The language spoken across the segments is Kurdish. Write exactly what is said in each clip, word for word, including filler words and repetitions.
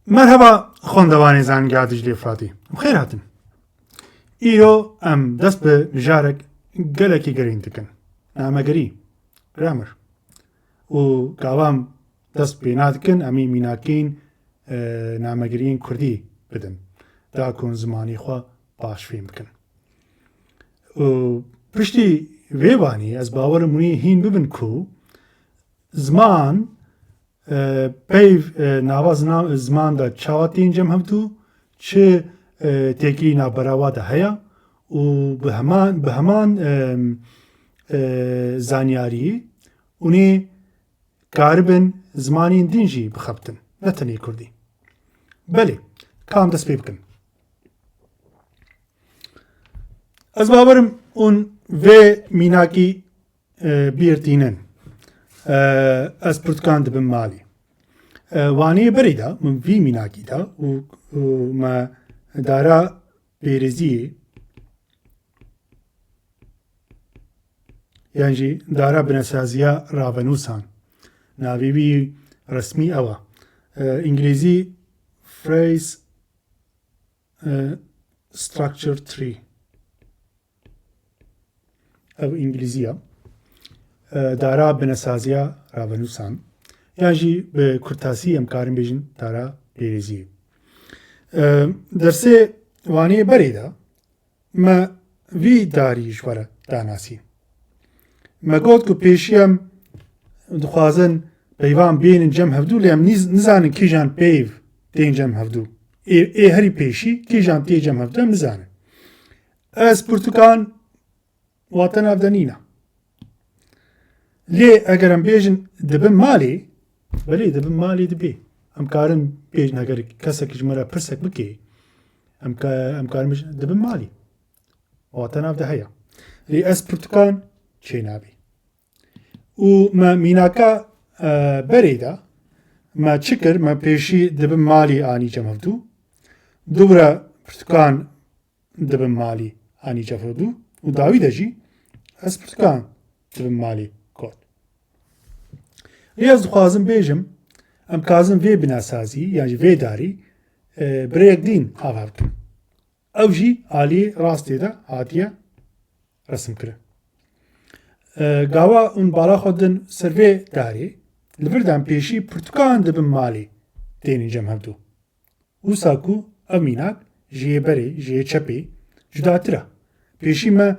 Merheba xwendevanê Zanîngeha Diclê Firatî. Bi xêr hatin. Îro em dest bi mijarek gelekî girîng dikin. Namegerî, grammar. Û gava em dest pê nadikin, em ê mînakên, e, namegeriyên kurdî bidin. Da ku hûn zimanê xwe baş fêm bikin. Û piştî vê wanî ez bawerim hûn ê hîn bibin ku ziman, e, peyv, e, nava zina-, ziman de çawa tên cem hevdû, çi, e, têkilî navbera wa de heye û bi heman, bi heman, e, e, zanyariyê hûn ê karibin zimanên din jî bixebtin, ne tenê kurdî. Belê, ka em dest pê bikin. Ez bawerim hûn vê mînakî, e, bîr tînin. E, ez pirtûkan dibim malê. E, waneyê berê de min vî mînakî de û, û me dara pêrêziyê yan jî dara binesaziya ravenûsan. Navê wî resmî ew e. E, îngilîzî phrase, e, structure tree. Ev îngilîzî ye. E, dara binesaziya ravenûsan. Yan jî bi kurtasî em karin bêjin dara pêrêziyê. E, dersê wanê berê de me vî darî ji we re danasî. Me got ku pêşî em dixwazin peyvan bênin cem hevdû, lê em nîz-, nizanin kîjan peyv tên cem hevdû. Ê, ê herî pêşî kîjan tê cem hevdû em nizanin. Ez pirtûkan wate nav de nîne. Lê eger em bêjin dibim malê, belê dibim malê dibê. Em karin bêjin eger kesek ji me re pirsek bike, em ka-, em karin bêjin dibim malê. Wate nav de heye. Lê ez pirtûkan çênabê. Û me mînaka, e, berê de me çi kir? Me pêşî dibim malê anî cem hevdû. Dû re pirtûkan dibim malî anî cem hevdû û dawî de jî ez pirtûkan dibim malî got. Lê ez dixwazim bêjim, em kazin vê binasazî yan jî vê darî, e, bi rêyek din ava bikin. Ew jî aliyê rastê de hatiye resimkirin. E, gava hûn bala xwe din ser vê darê, li vir de em pêşî pirtûkan dibim malê tênin cem hevdû. Wisa ku ev mînak ji yê berê, ji yê çepê cudatir e. Pêşî me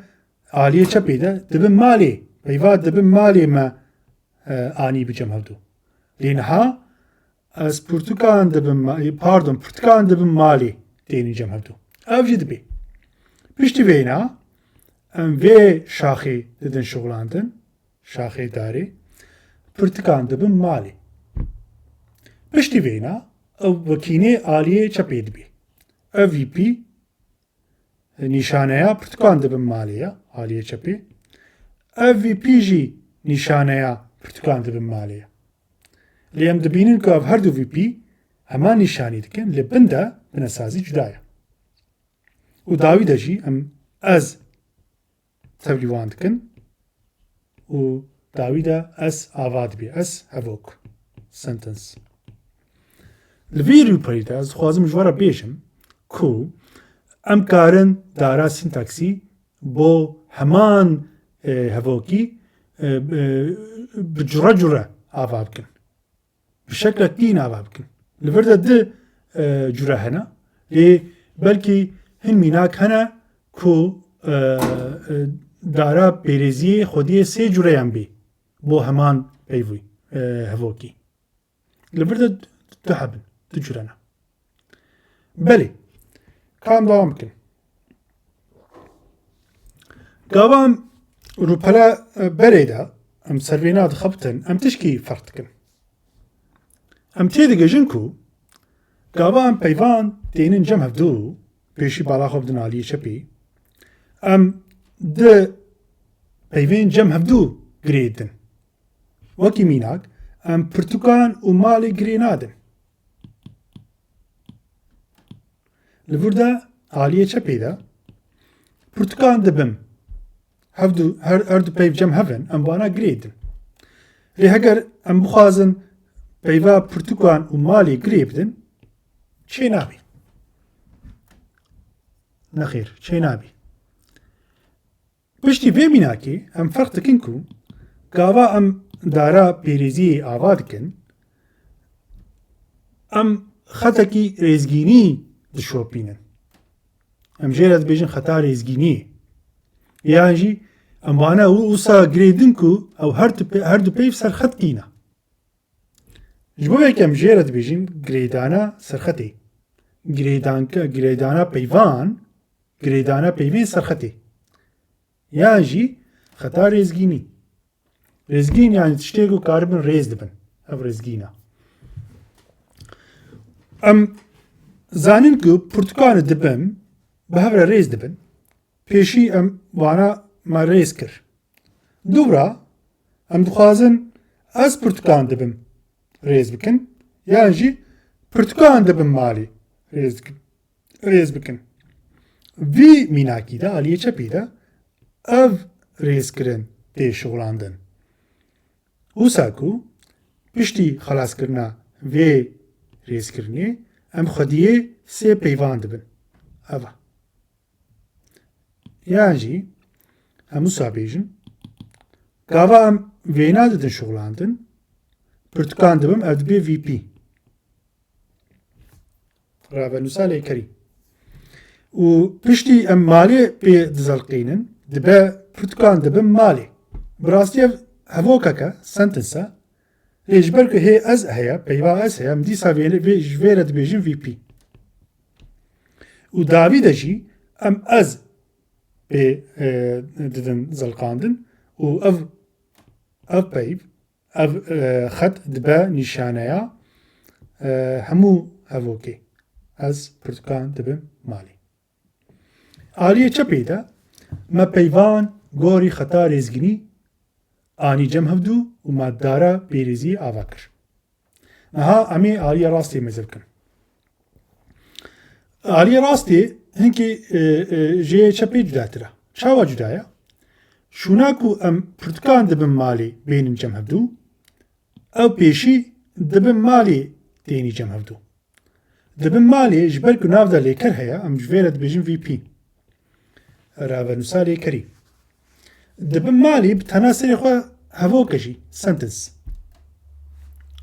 aliyê çepê de dibin malê, peyva dibin malê me, e, anî bi cem hevdû. Lê niha ez pirtûkan dibin ma-, pardon, pirtûkan dibin malê tênin cem hevdû. Ev jî dibê. Piştî vêna em vê şaxê didin şixulandin. Şaxê darê, pirtikan dibin malê. Piştî vêna ew wekî nê aliyê çepê dibê. Ev vî pî nîşaneya pirtikan dibin malê ye, aliyê çepê. Ev vî pî jî nîşaneya pirtikan dibin malê ye. Lê em dibînin ku ev her du vî pî heman nîşanî dikin, li bin de binesazî cuda ye. Û dawî de jî em ez tevlî wan dikin û dawî de ez ava dibê, ez hevok, sentence. Li vî rûpelî de ez dixwazim ji we re bêjim ku em karin dara sîntaksî bo heman, e, hevokî, e, e, bi cure cure ava bikin. Bi şeklek din ava bikin. Li vir de du, e, cure hene. Lê belkî hin mînak hene ku, e, e, dara pêrêziyê xwediyê sê cureyan bê bo heman peyvû, e, hevokî. Li vir de du hebin, du cure ne. Belê. Ka em dewam bikin. Gava em rûpele, e, berê de em servêna dixebitin, em tişkî ferq dikin. Em têdigihîjin ku gava em peyvan tênin cem hevdû, pêşî bala xwe bidin aliyê çepê, em di peyvên cem hevdû girê din. Wekî mînak, em pirtûkan û malê girê nadin. Li vir de aliyê çepê de pirtûkan dibim. Hevdu, her, her du peyv cem hev in, em vana girê din. Lê heger em bixwazin peyva pirtûkan û malê girê bidin, çê nabî. Nexêr, çê nabî. Piştî vê mînakê em ferq dikin ku gava em dara pêrêziyê ava dikin, em xetekî rêzgînî dişopînin. Em jê re dibêjin xeta rêzgînî. Yan jî em vane û wisa girêdin ku ew her du pê-, her du peyv ser xet tîne. Ji bo vê yekê em jê re dibêjin girêdana serxetê. Girêdanke-, girêdana peyvan, girêdana peyvên serxetê. Yan jî xeta rêzgînî. Rêzgîn, yanî tiştê ku karibin rêz dibin. Ev rêzgîn e. Em zanin ku pirtûkan dibim bi hev re rêz dibin. Pêşî em vana me rêz kir. Dûvra em dixwazin ez pirtûkan dibim rêz bikin, yan jî pirtûkan dibim malê rêz dikin, rêz bikin. Vî mînakî de, aliyê çepî de ev rêzkirin tê şixulandin. Wisa ku piştî xelaskirina vê rêzkirinê em xwediyê sê peyvan dibin. Ev e. Yan jî em wisa bêjin, gava em vêna didin şixulandin, pirtûkan dibim, ev dibe V P. Ravenûsa lêkerî. Û piştî em malê pê dizelqînin, dibe pirtûkan dibim malê. Bi rastî ev hevokek e, sentence e. Lê ji ber ku hê ez heye, peyva ez heye, em dîsa vê, vê, ji vê re dibêjin V P. Û dawî de jî em ez pê, e, didin zelqandin û ev, ev peyv, ev, e, xet dibe nîşaneya, e, hemû hevokê. Ez pirtûkan dibim malê. Aliyê çepê de me peyvan gorî xeta rêzgînî anî cem hevdû û me dara pêrêzî ava kir. Niha em ê aliyê rastê meze bikin. Aliyê rastê hinkî, e, e, ji yê çepê cudatir e. Çawa cuda ye? Şûna ku em pirtûkan dibin malê bênin cem hevdû, ew pêşî dibin malê tênî cem hevdû. Dibin malê, ji ber ku nav de lêker heye, em ji vê re dibêjin V P. Ravenûsa lêkerî. Dibin malê bi tena serê xwe hevok e jî, sentence.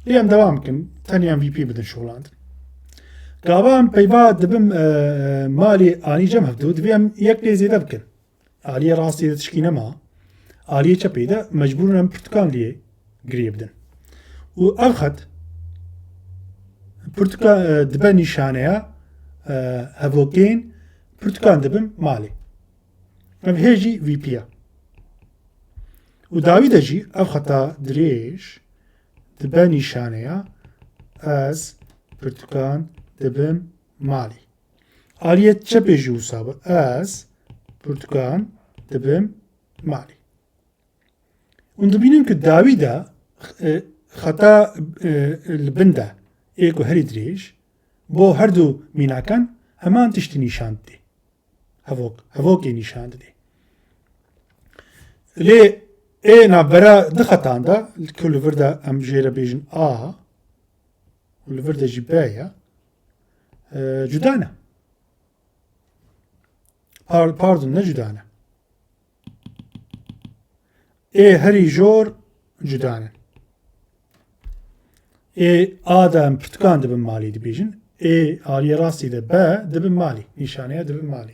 Lê em dewam bikin, tenê em V P bidin şixulandin. Gava em peyva dibin, e, malê anî cem hevdû, divê em yek lê zêde bikin. Aliyê rastê de tişkî nema. Aliyê çepê de mecbûr in em pirtûkan lê girê bidin. Û ev xet pirtûka, e, dibe nîşaneya, e, hevokên pirtûkan dibin malê. Ev hê jî V P ye. Û dawî de jî ev xeta dirêj dibe nîşaneya ez pirtûkan dibim malê. Aliyê çepê jî wisa bû. Ez pirtûkan dibim malê. Hûn dibînin ku dawî de, e, xeta, e, li bin de ê ku herî dirêj, bo her du mînakan heman tiştî nîşan didê. Hevok, hevokê nîşan didê. Lê ê navbera du xetan de, ku li vir de em jê re bêjin A, û li vir de jî B ye, e, cuda ne. Par-, pardon, ne cuda ne. Ê herî jor cuda ne. Ê A de em pirtûkan dibin malê dibêjin. Ê aliyê rastî de B dibin malê. Nîşaneya dibin malê.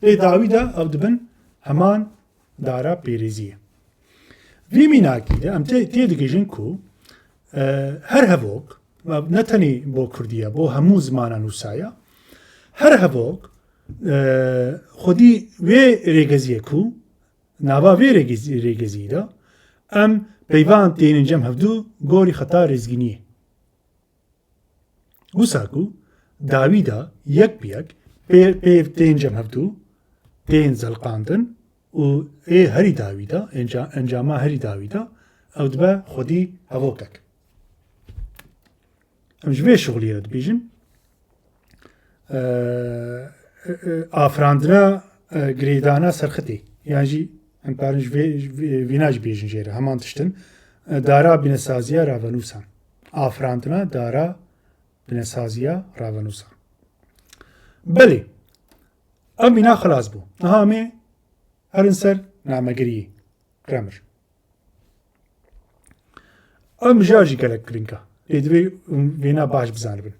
Lê dawî de ew dibin heman dara pêrêziyê. Vî mînakî de em tê, tê digihîjin ku, e, her hevok, ne tenê bo kurdî ye, bo hemû zimana nûsa ye, her hevok, e, xwedî wê rêgeziyê ku, nava vê rêgezî-, rêgezî de, em peyvan tênin cem hevdû gorî xeta rêzgîniyê. Wisa ku dawî de yek bi yek pê-, pêv tên cem hevdû, tên zelqandin û ê herî dawî de, enca-, encama herî dawî de, ew dibe xwedî hevokek. Em ji vê şixuliyê re dibêjin, e, e, e, afirandina, e, girêdana serxitê, yan jî em karin ji vê, ji vê, vîna jî bêjin jê re, heman tiştin, e, dara bînesaziya ravenûsan. Afirandina dara binesaziya ravenûsan. Belê, ev mîna xilas bû. Niha em ê herin ser namegiriyê, grammar. Ev mijar jî gelek giring e. Lê divê vêna baş bizanibin.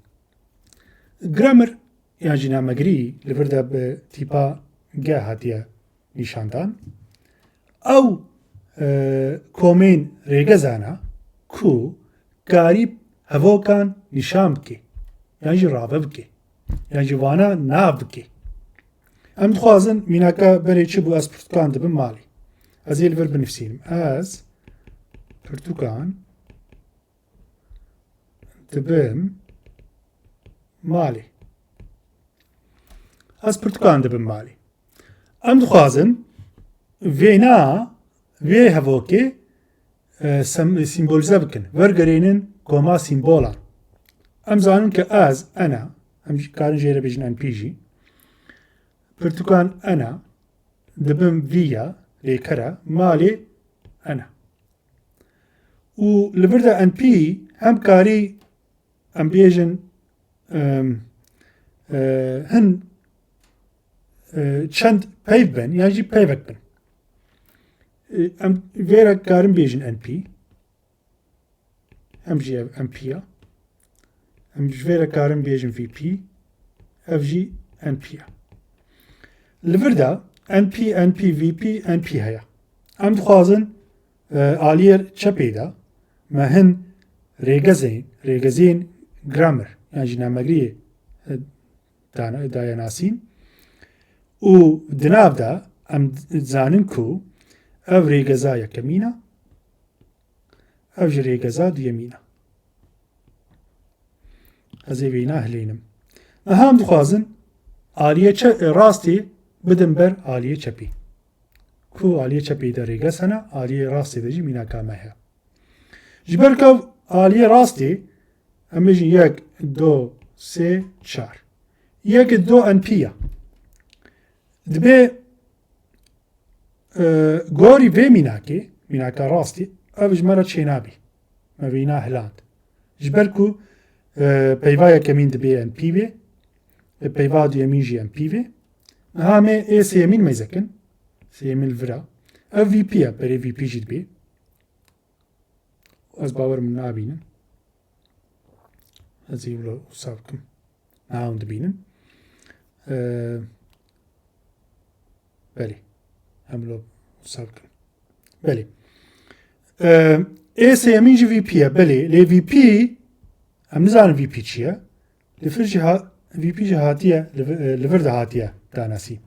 Grammar yan jî namegirî li vir de bi tîpa G hatiye nîşandan. Ew, e, komên rêgezan e ku karî hevokan nîşan bike, yan jî rave bike, yan jî vana nav bike. Em dixwazin mînaka berê çi bû, ez pirtûkan dibim malê. Ez ê li vir binivîsînim. Ez pirtûkan dibim malê. Ez pirtûkan dibim malê. Em dixwazin vêna, vê hevokê, e, sem-, sîmbolize bikin. Wergerînin koma sîmbolan. Em zanin ke ez, ena, em jî karin jê re bêjin N P jî. Pirtûkan ena, dibim vî ya, lêkera, malê ena. Û li vir de N P hem karî em bêjin, em, e, hin, e, çend peyv bin, yan jî peyvek bin. E, em vê re karin bêjin N P. Em jî ev N P ya. Em ji vê re karin bêjin V P. Ev jî N P ya. Li vir de N P, N P, V P, N P heye. Em dixwazin, e, aliyê çepê de me hin rêgezên, rêgezên grammar, yan jî namegiriyê, e, dana-, daye nasîn. Û di nav de em zanin ku ev rêgeza yekemîn e, ev jî rêgeza duyemîn e. Ez ê vêna hilênim. Niha em dixwazin aliyê çe-, rastê bidin ber aliyê çepê. Ku aliyê çepê de rêgez hene, aliyê rastê de jî mînaka me heye. Ji ber ku ev aliyê rastê, em bêjin yek, do, sê, çar. Yek, do N P ya. Dibê, e, gorî vê mînakê, mînaka rastî, ev ji me re çênabî. Me vêna hiland. Ji ber ku, e, peyva yekemîn dibê N P bê, e, peyva duyemîn jî N P bê. Niha me ê sêyemîn mêze kin. Sêyemîn li vir a. Ev V P ye, berê V P jî dibê. Ez bawer min nabînim. Ez ê wilo wisa bikim. Niha hûn dibînin. Ee, belê. Em wilo wisa bikin. Belê. Ee, ê sêyemîn jî V P ye. Belê. Lê V P, em nizanin V P çi ye. Li vir jî ha-, V P jî hatiye, li vi-, li vir de hatiye danasî.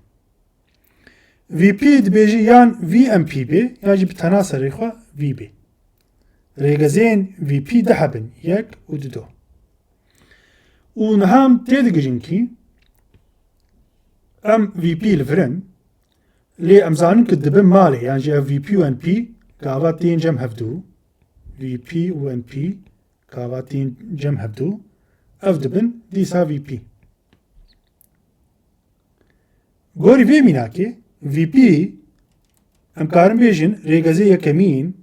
V P dibêjî yan V M P bê, yan jî bi tena serê xwe V bê. Rêgezên V P du hebin, yek û dido. Û niha em têdigihîjin kî em V P li vir in, lê em zanin ku dibin malê, yan jî ev V P û N P gava tên cem hevdû, V P û N P gava tên cem hevdû, ev dibin dîsa V P. Gorî vê mînakê, V P, em karin bêjin rêgezê yekemîn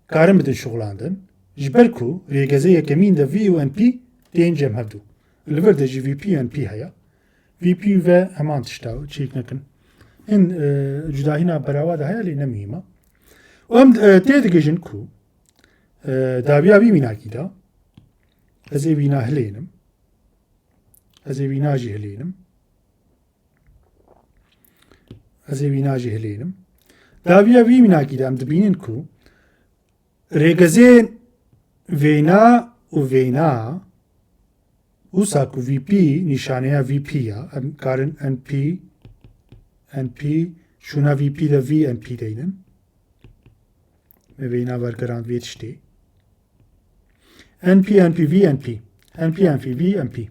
karin bidin şixulandin, ji ber ku rêgezê yekemîn de V û N P tên cem hevdû. Li vir de jî V P û N P heye. V P ve heman tişta, çêk nekin. Hin, e, cudahîna berawa de heye, lê ne muhîm e. Û em, e, têdigihîjin ku, e, dawiya vî mînakî de, ez ê vîna hilênim. Ez ê vîna jî hilênim. Ez ê vîna jî hilênim. Dawiya vî mînakî de em dibînin ku rêgezên vêna û vêna, wisa ku V P nîşaneya V P ya, em karin N P, N P, şûna V P de V N P deynin. Me vêna wergerand vê tiştê. N P, N P, V N P. N P, N P, V N P.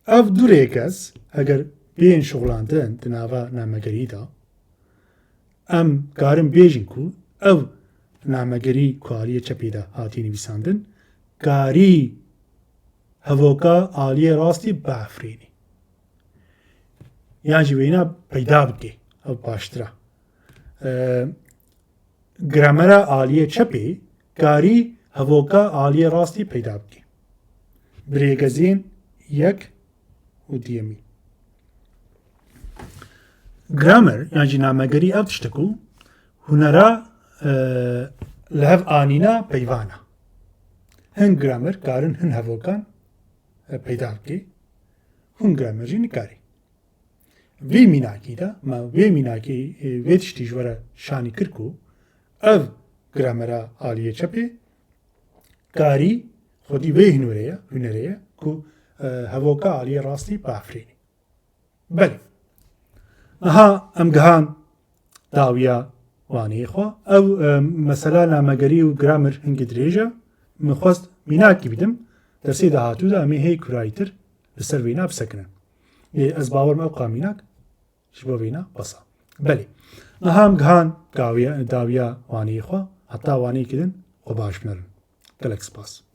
Ev du rêgez, eger bên şixulandin di nava namegerî de, em karin bêjin ku ev namegerî ku aliyê çepê de hatiye nivîsandin, karî hevoka aliyê rastî biafirînî. Yan jî wêna peyda bike. Ev baştir e. Ee, gramera aliyê çepê karî hevoka aliyê rastî peyda bike. Birêgezên yek û diyemî. Gramer yan jî namegerî ev tişt e ku hunera, e, li hev anîna peyvan e. Hin gramer karin hin hevokan, e, peyda bike. Hûn gramer jî nikarî. Vê mînakî de me vê mînakî, e, vê tiştî ji we re şanî kir ku ev gramera aliyê çepê karî xwedî vê hunurê ye, hunerê ye ku, e, hevoka aliyê rastî biafirînî. Belê. Aha em gihan dawiya waneyê xwe. Ev, e, mesela namegerî û gramer hingî dirêj e. Min xwest mînakî bidim. Dersê dahatû de em ê hê kurayîtir li ser vêna bisekinin. Lê ez bawer me ew qa mînak ji bo vêna bes e. Belê. Niha em gihan dawiya, dawiya waneyê xwe. Heta waneyekî din xwe baş binerin. Gelek spas.